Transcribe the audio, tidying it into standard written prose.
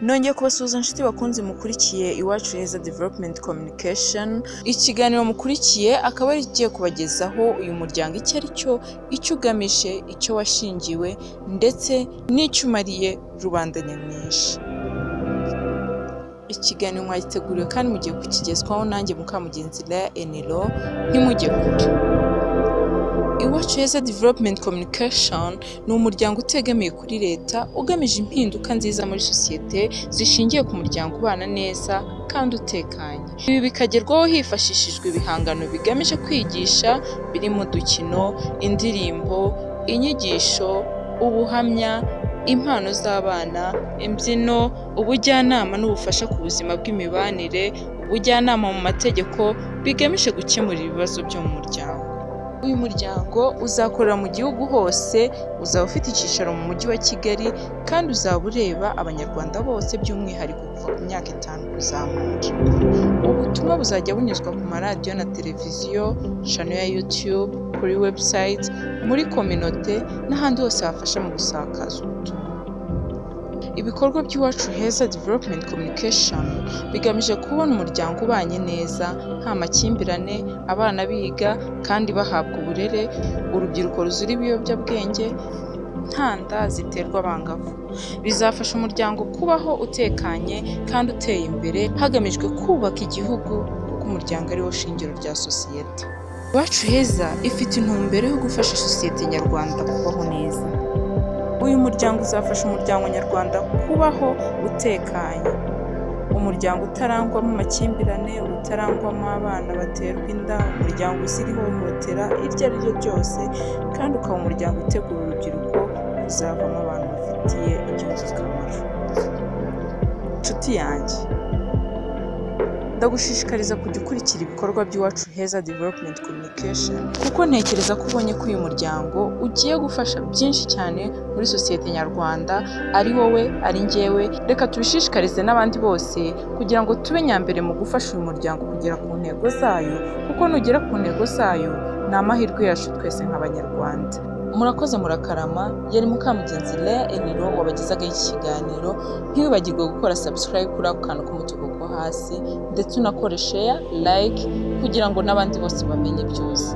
Nongeye kubasuhuza inshuti bakunzi mukurikiye Iwacu Heza Development Communication. Ikiganiro mukurikiye akaba ari ikigiye kubagezaho uyu muryango icyo ari cyo, icyo ugamije, icyo washingiwe ndetse n'icyo umariye rubanda nyamwinshi. Ikiganiro mwagiteguriwe kandi mugiye kukigezwaho nanjye Mukamugenzi Lea Enilo, ntimujye kure. Iwacu Heza Development Communication ni umuryango utegamiye kuri leta, ugamije impinduka nziza muri sosiyete zishingiye ku muryango ubana neza kandi utekanye. Ibi bikagerwaho hifashishijwe ibihangano bigamije kwigisha birimo udukino, indirimbo, inyigisho, ubuhamya, impano z'abana, imbyino, ubujyanama n'ubufasha ku buzima bw'imibanire, ubujyanama mu mategeko bigamije gukemura ibibazo byo mu muryango. Uyu muryango uzakorera mu gihugu hose, uzaba ufite icyicaro mu mujyi wa Kigali kandi uzaba ureba Abanyarwanda bose, by'umwihariko kuva ku myaka 5 kuzamura. Ubutumwa buzajya bunyuzwa ku maradiyo na televiziyo, channel ya YouTube, kuri website, muri kominote n'ahandi hose hafasha mu gusakaza ubutumwa. Ibikorwa by'Iwacu Heza Development Communication bigamije kubona umuryango ubanye neza, nta makimbirane, abana biga kandi bahabwa uburere, urubyiruko ruzira ibiyobyabwenge, nta nda ziterwa abangavu. Bizafasha umuryango kubaho utekanye kandi uteye imbere, hagamijwe kubaka igihugu kuko umuryango ari wo shingiro rya sosiyete. Iwacu Heza ifite intumbero yo gufasha sosiyete nyarwanda kubaho neza. Uyu muryango uzafasha umuryango nyarwanda kubaho utekanye, umuryango utarangwamo amakimbirane, utarangwamo abana baterwa inda, umuryango uzira ihohotera iryo ari ryo ryose, kandi ukaba umuryango utegura urubyiruko kuzavamo abantu bafitiye igihugu akamaro. Nshuti yanjye, ndagushishikariza kujya ukurikira ibikorwa by'Iwacu Heza Development Communication, kuko ntekereza ko ubonye ko uyu muryango ugiye gufasha byinshi cyane muri sosiyete nyarwanda. Ari wowe, ari njyewe, reka tubishishikarize n'abandi bose kugira ngo tube nyambere mu gufasha uyu muryango kugera ku ntego zayo, kuko nugera ku ntego zayo ni amahirwe yacu twese nk'Abanyarwanda. Murakoze, murakarama. Yari Mukamugenzi Lea Eniro wabagezagaho iki kiganiro. Ntiwibagirwe gukora subscribe kuri ako kantu k'umutuku ko hasi, ndetse unakore share, like, kugira ngo n'abandi bose bamenye byose.